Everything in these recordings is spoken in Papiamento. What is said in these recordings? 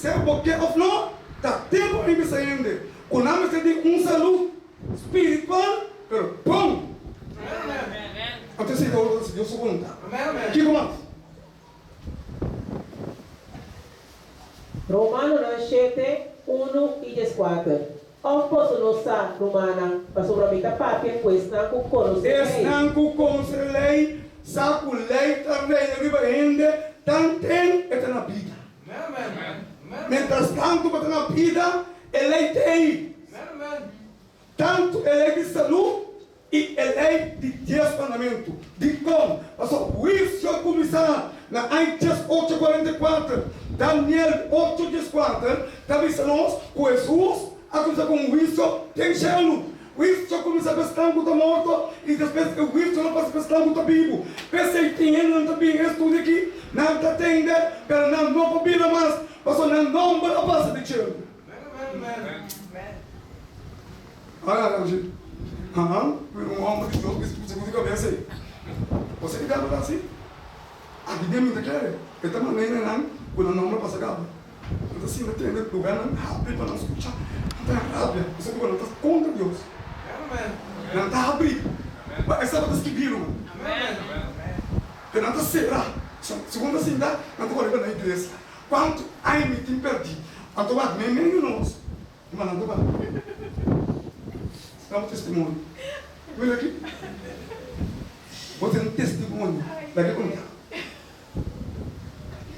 Sea bo ke òf no, ta tempu pa mi bisa hende ku nan mester tin un salú spiritual pero bon. Anto esei ta ora ta Dios su boluntat. Kiko mas? Romanonan shete, unu i dieskuater. Òf boso no sa, rumannan, pasobra mi ta papia ku esnan ku konosé lei. Esnan ku konosé lei sa ku lei ta reina riba hende tanten e ta na bida. Mientras tantu bo ta na bida, e lei ta ei. Tantu e lei di salú i e lei di dies mandamentu. Dikon? Pasobra huisio a kuminsá na aña 18 44. Daniel ocho 14 ta bisa nos ku Hesus a kuminsá ku un huisio den shelu. Huisio a kuminsá pa esnan ku ta morto i despues e huisio lo pasa pa esnan ku ta bibu. P'esei tin hendenan ta bin e studio aki, nan ta tende, pero nan no por bira mas, pasobra nan nòmber a pasa den shelu. Un hòmber di Dios bisa ku di kabesa ei. Bo sa ki diabel ta hasi? Aki den mi ta kere e ta manera nan ku nan nòmber pasa kaba. Nan ta sinta tende lugánan habri pa nan skucha. Nan ta rabia pasobra ku nan ta kontra Dios. Nan ta habri pa e tabata skibí ruman. Pero nan ta sera. Segun ta sinta nan ta kore pa nan iglesia. Kuantu aña mi tin pèrdí? Anto wak meimei di nos. Rumannan ta bai da bo testimonio. Mira aki, bo tin un testimonio. Laga konta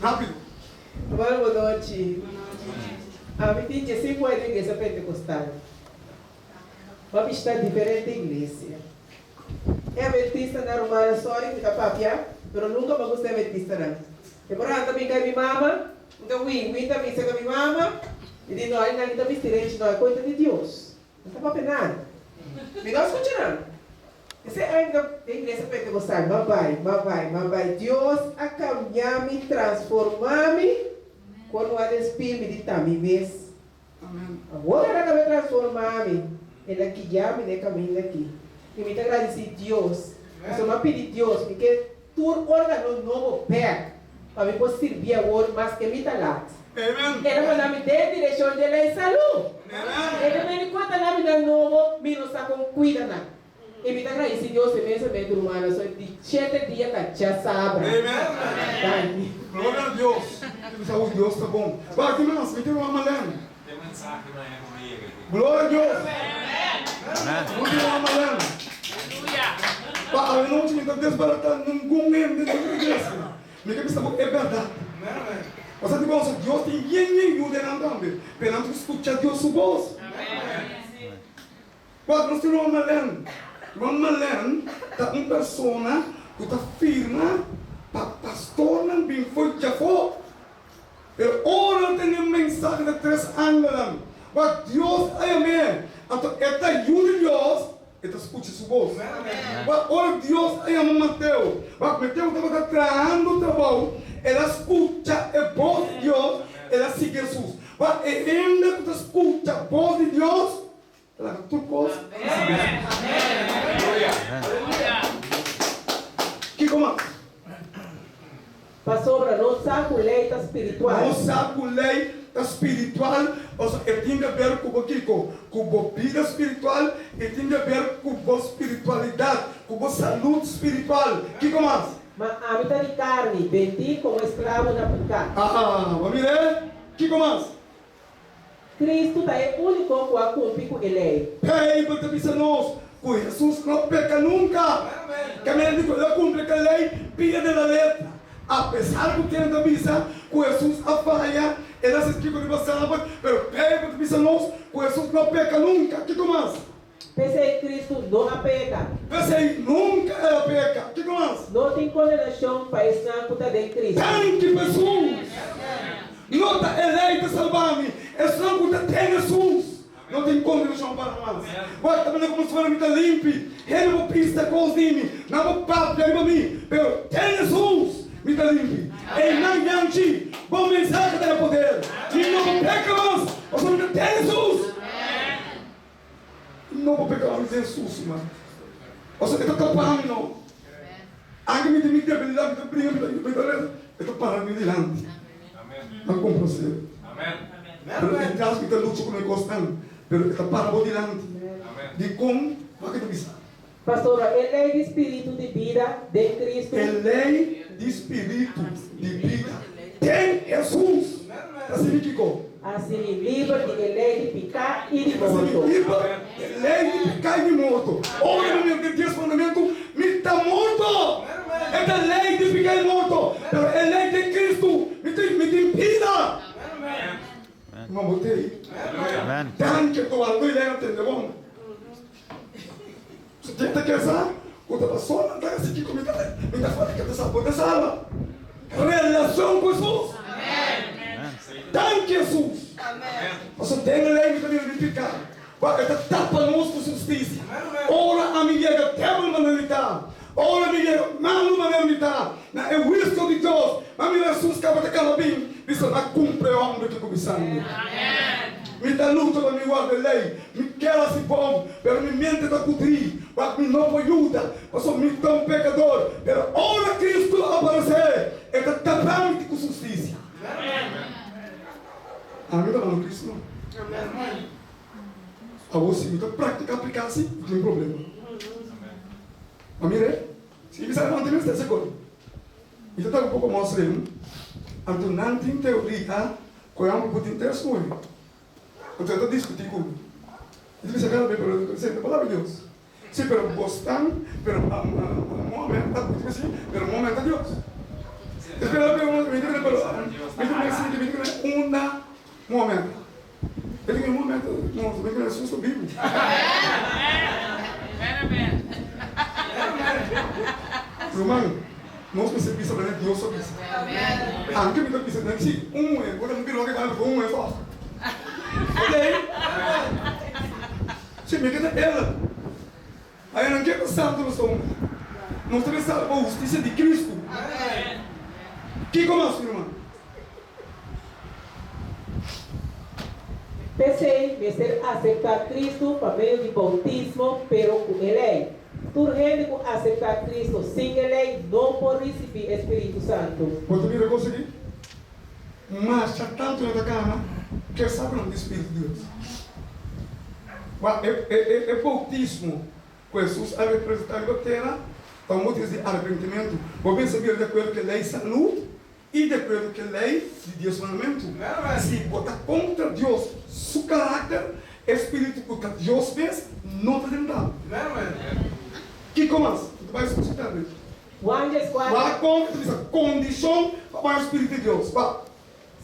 rápido. Ruman bo nochi. Ami tin diesinku aña den iglesia pentekostal. Bo a bishita diferente iglesia. E adventistanan, rumannan, sorry mi ta papia, pero nunka mi a gusta e adventistanan. E por anta bin kai mi mama, mi ta wi, wi ta bisa ka mi mama, mi di no, nan mi ta bisti renchi, no, e koe ta di Dios. Mi ta papia nada. Mi no a skucha nan. Esei aña mi ta den iglesia pentekostal, m'a bai, m'a bai, m'a bai. Dios a kambia mi, transforma mi, kon no a despí mi di ta mi mes. Awor el a kaba transformá mi, el a guiá mi na e kaminda akí. I mi ta gradisí Dios, pasobra mi a pidi Dios, mi ke tur órgano nobo bèk pa mi por sirbié awor maske mi ta lat. El a manda mi den direkshon dje lei salú. E ta meni kuenta na mi nan nobo, mi no sa kon kuida nan. I mi ta gradisí Dios inmensamente, rumannan, so di shete dia ta djasabra. Danki. Gloria a Dios. Mi sa ku Dios ta bon. Wak di mas, mi tin ruman Malen. Gloria a Dios. Mi tin ruman Malen. Pa awenochi mi ta desbaratá ningun hende den iglesia. Mi ke bisa bo e bèrdat. Pasobra di boso, Dios tin yen yen yu den nan tambe, pero nan ta skucha Dios su bos. Wak, nos tin Ruman Malen. Ruman Malen ta un persona ku ta firma pa pastornan bin fo'i djafó. Pero ora el tende e mensahe di e tres angelnan, wak, Dios a yam'é, anto e ta yu di Dios, e ta skucha su bos. Wak, ora Dios a yama Mateo, wak, Mateo tabata trahando trabou, el a skucha e bos di Dios, el a sigui Hesus. Wak, e hende ku ta skucha bos di Dios, Laga tur kos i sigui Hesus. Kiko mas? Pasobra nos sa ku lei ta spiritual. Nos sa ku lei ta spiritual, pasobra e tin di aber ku bo kiko? Ku bo bida spiritual, e tin di aber ku bo spiritualidat, ku bo salud spiritual. Kiko mas? Ma ami ta di karni, bendí komo esklabo na piká. Aha, bo mir'é? Kiko mas? Cristo ta e único cu a cumpli cu e ley. Bijbel ta bisa nos cu Hesus no peca nunca. Caminda di cu el a cumpli cu e ley pia de la letra. Apesar cu ken ta bisa cu Hesus a faya, el a haci kico riba Sabat, pero Bijbel ta bisa nos cu Hesus no peca nunca. Kico mas? P'esei Cristo no a peca. P'esei nunca el a peca. Kico mas? No tin condenacion pa esnan cu ta den Cristo. Danki pa Hesus! No ta e ley ta salba mi, esnan cu ta den Hesus no tin condenacion pa nan mas. Wak ta manda como si fuera mi ta limpi, hende por pista cos di mi, nan por papia riba mi, pero den Hesus mi ta limpi. Eynan Yanchi, bo mensahe ta e poder. Mi no por peca mas, pasobra mi ta den Hesus. No por peka mi den susu man. Pasobra e ta tapa mi no. Anke mi tin mi debilidad mi ta bringa mi ta mi ta reza e ta para mi dilanti. Nan komplaser. Pero mientras mi ta lucha ku mi kosnan, pero e ta para bo dilanti. Dikon? Wak e ta bisa. Pasobra e lei di spiritu di bida den Kristu. E lei di spiritu di bida den Hesus ta sirbi kiko? A sirbi liber di e lei di piká i di morto. Ta sirbi liber di e lei di piká i di morto. Ora mi mira den Dies Mandamentu, mi ta morto. E ta lei di piká i morto, pero e lei den Kristu, mi tin mi tin bida. Ruman bo tei? Danki ku algu i lei a tende bon. Su tin ta kesa ku ta pasobra nan ta hasi kiko mi ta mi ta fala ke ta sa bo ta salba. Relacion ku Jesus. Danki Jesus. Pasobra den lei mi ta mira mi pika. Wak e ta tapa nos ku su hustisia. Ora ami yega debel manera mi ta. Ora mi yega malu manera mi ta. Na e huisio di Dios, ma mira Jesus kaba ta kaba bin bisa na kumpra e homber ki ku mi sangre. Mi ta lucha pa mi warda e lei. Mi kier hasi bon, pero mi mente ta pudrí. Wak mi no por yuda, pasobra mi ta un pekador. Pero ora Kristu aparesé, e ta tapa mi ku su hustisia. Ami ta manda Kristu no. Awor si mi ta praktiká piká si, mi tin un problema. Ma mira, si mi sa mantene mi sta segur. Mi ta toka poko moslim, anto nan tin teoria ku e homber por tin tres muhé. Anto e ta diskutí ku mi. Mi ta bisa kara mi, pero esei ta palabra di Dios. Sí, pero bosnan, pero momen ta sí, pero momen ta Dios. Espera pero mi ta pero mi ta sí, mi ta unda momen. E tin un momento, no, mi ta Jesus ta bibu. Ruman, nos mester bisa manera Dios a bisa. Anke mi ta bisa nan si un muher, bo ta bira loke ku un muher so. Ok? Si mi ke ta ela. Aya nan ke ta santu nos ta un. Nos ta bisa pa hustisia di Kristu. Kiko mas, mi ruman? P'esei mester aseptá Kristu pa medio di boutismo, pero ku e lei. Tur hende ku aseptá Kristu sin e lei no por risibí e spiritu santu. Bo ta mira kos aki? Masha tantu nan ta gana ke sabi nan di spiritu di Dios. Wak, e e e boutismo ku Hesus a representá riba tera ta un boutismo di arepentimentu. Bo mester bira di akuerdo ku e lei salú i di akuerdo ku e lei di Dios mandamentu. Si bo ta kontra Dios su karakter, e spiritu ku ta Dios mes no ta drenta bo. Kiko mas? Bo ta bai skucha tambe. Juan 14. Wak kon ta bisa kondishon pa bai spiritu di Dios. Wak.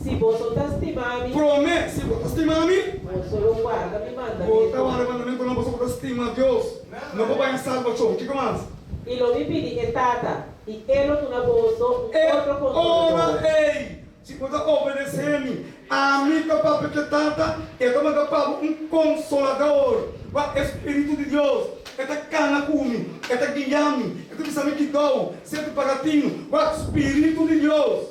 Si boso ta stima mi. Promé, si bo ta stima mi. Boso lo warda mi mandamentunan. Bo ta warda mandamentunan pasobra bo ta stima Dios. No por bai en salbashon. Kiko mas? I lo mi pidi e Tata, i E lo duna boso un otro Konsolador. E ora ei, si bo ta obedesé mi, ami ta papia ku e Tata, E ta manda pa bo un Konsolador, kua e Spiritu di Dios. E ta kana ku mi, e ta guia mi, e ta bisa mi kidou, seti pagatinu, kua Spiritu di Dios.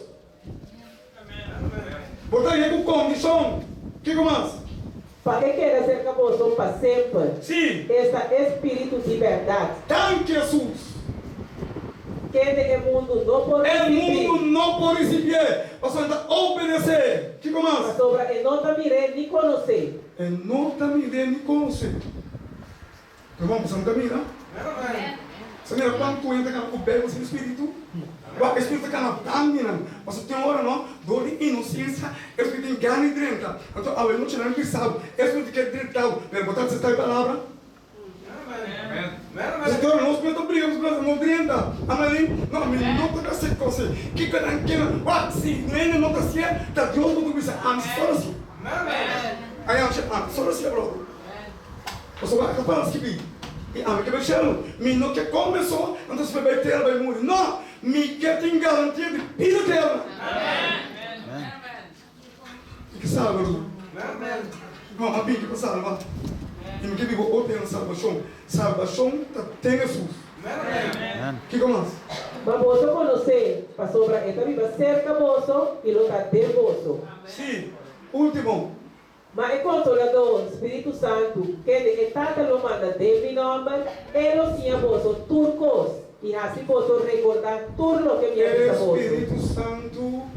Bo ta riba ku kondishon. Kiko mas? Pa e keda serka boso pa semper. Sí. Esta e Spiritu di bèrdat. Danki, Hesus. Kende e mundu no por risibí. E mundu no por risibié, pasobra e ta obedesé. Kiko mas? Pasobra e no ta mir'é ni konosé. E no ta mir'é ni konosé. Ruman, boso no ta mira? Boso mira kuantu hende ta kana ku Beibel sin Spiritu? Wak, e Spiritu ta kana dan di nan. Pasobra tin ora no, dor di inosensia, e Spiritu tin gana di drenta. Anto awe nochi nan bisa bo, e Spiritu ke drenta bo, pero bo ta aseptá e palabra? Pasobra tin ora nos mes ta briga ku nos no drenta. Amen? No, mi no ta hasi kos ei. Kiko nan ke nan? Wak, si hende no ta hasié, ta Dios bo ta bisa, ami solo hasié. Ai, ami solo hasié, brother. Pasobra a para skibí, I ami ke bai shelu. Mi no ke kome so, anto si mi bai tera bai muri. No! Mi ke tin garantia di bida eterna. Mi ke salba, ruman. Ruman, a bini pa salba. I mi ke biba otro den salbashon. Salbashon ta den Hesus. Kiko mas? Ma boso konos'é, pasobra e ta biba serka boso i lo ta den boso. Sí, último. Ma e Konsolador, Spiritu Santu, kende e Tata lo manda den mi nòmber, e lo siña boso tur kos i hasi boso rekordá tur loke mi a E bisa boso. Spiritu Santu,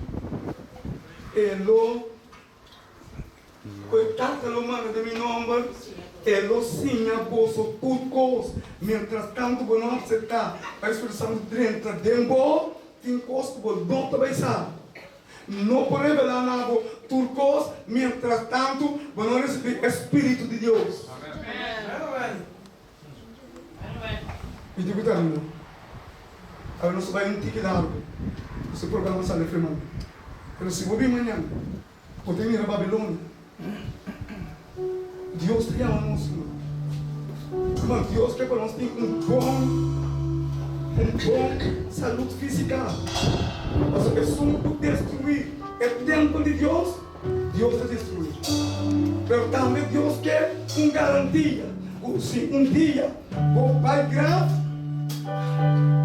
e lo. e Tata lo manda den mi nòmber, e lo siña boso tur kos. Mientrastantu bo no aseptá pa e Spiritu Santu drenta den bo, tin kos ku bo no ta bai sa. No por revelá na bo tur kos mientrastantu bo no risibí e Spiritu di Dios. Mi tin ku terminá. Awe nos ta bai un tiki largu. Nos e programa sali firmando. Pero si bo bin mañana, bo ta mira Babilonia. Dios ta yama nos, ruman. Ruman, Dios ke pa nos tin un bon, un bon salud físika. Pasobra esun ku destruí e tempel di Dios, Dios ta destruí. Pero tambe Dios ke un garantia ku si un dia bo bai graf,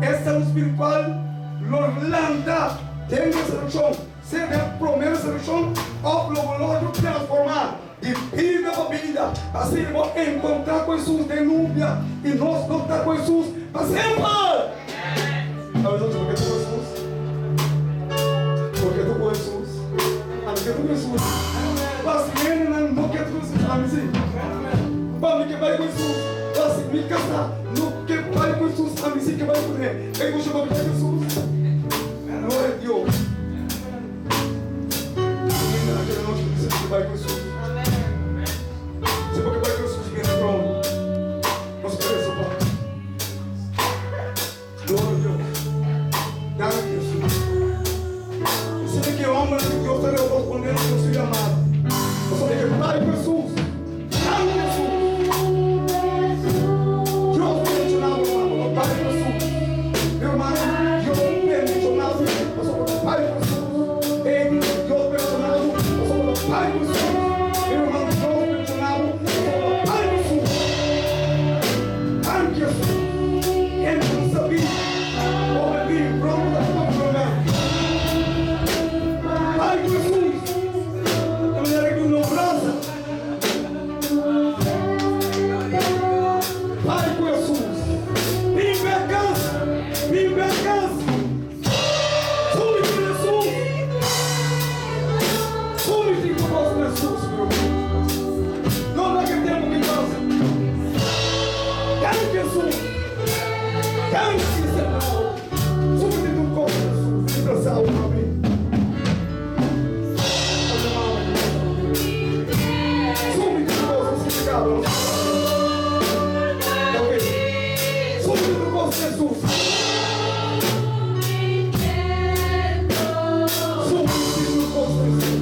e salud spiritual lo lanta den resurekshon, sea den promé resurekshon òf lo bo lòrdu transformá di bida pa bida, pa asina bo enkontrá ku Hesus den nubia i nos lo ta ku Hesus pa semper. Awe nochi bo ke ta ku Hesus? Bo ke ta ku Hesus? Ami ke ta ku Hesus. Basi hendenan no ke ta ku Hesus, ami si. Pa mi ke bai ku Hesus. Basi mi kasá no ke bai ku Hesus, ami si ke bai kuné. E kusha bo ke bai ku Hesus? Gloria a Dios. Tin hendenan kere nochi ku bisa ke bai ku Hesus. Si bo ke bai ku Hesus, bini pronto. Nos ta resa pa. Gloria a Dios. Danki Hesus. Esei ki hombernan di Dios ta responde na Dios su yamada. Pasobra e ke bai ku Hesus. Danki Hesus. Dios bendiciona bo hermano pa bai ku Hesus. Mi hermano Dios bendiciona bo pasobra bo bai ku Hesus. Amy Dios bendiciona bo pasobra bo bai ku Hesus. Mi hermano Dios bendiciona bo pasobra bo bai ku Hesus. Danki Hesus. Ken ku sabí ora di pronto ta komprondé. Bai ku Hesus ta manera ku no brasa. Bai ku Hesus. Bin bek kas, bin bek kas. Sumi ku Hesus. Sumi tin ku bos ku Hesus, mi ruman. No laga tempu ki pasa. Danki Hesus. Danki Señor. Sumi tin tur kos ku Hesus. Mi brasau ami. Sumi tin tur kos ku signifikado. Ok. Sumi tin tur kos ku Hesus. Sumi tin tur kos ku Hesus.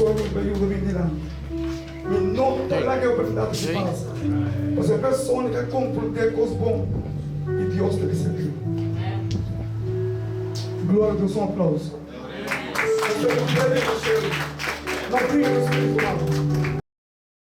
Pastor mi ta yuda bin dilanti. Mi no ta laga e oportunidat aki pasa. Pasobra e persona ke komprondé kos bon i Dios ta bisa biba. Gloria a Dios un aplauso. Pasobra ku breve na shelu. No bringa ku spiritual.